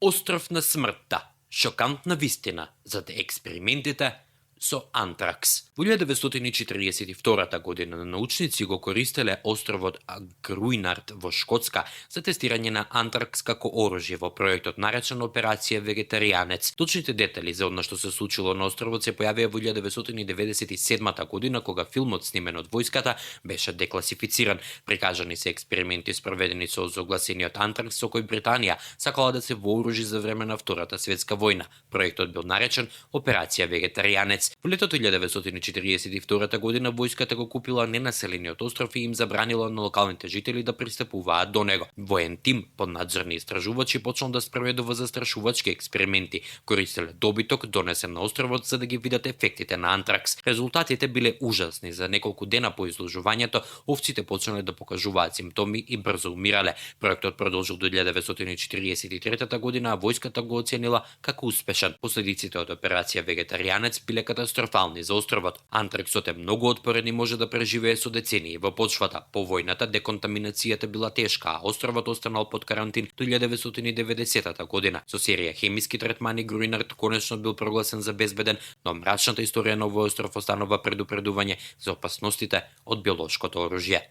Остров на смртта. Шокантна вистина за експериментите со антракс. Во 1942 година научници го користеле островот Груинард во Шкотска за тестирање на антракс како оружје во проектот наречен Операција Вегетаријанец. Точните детали за она што се случило на островот се појавија во 1997 година кога филмот снимен од војската беше декласифициран. Прикажани се експерименти спроведени со озогласениот антракс со кој Британија сакала да се вооружи за време на Втората светска војна. Проектот бил наречен Операција Вегетаријанец. Во летото 1942 година војската го купила ненаселениот остров и им забранила на локалните жители да пристапуваат до него. Воен тим под надзорни истражувачи почнал да спроведува застрашувачки експерименти, користеле добиток донесен на островот за да ги видат ефектите на антракс. Резултатите биле ужасни. За неколку дена по изложувањето овците почнале да покажуваат симптоми и брзо умирале. Проектот продолжил до 1943 година, а војската го оценила како успешен. Последиците од Операција Вегетаријанец биле катастрофални за островот. Антраксот е многу отпорен и може да преживее со децении во почвата. По војната деконтаминацијата била тешка, а островот останал под карантин до 1990 година. Со серија хемиски третмани Груинард конечно бил прогласен за безбеден, но мрачната историја на овој остров останува предупредување за опасностите од биолошкото оружје.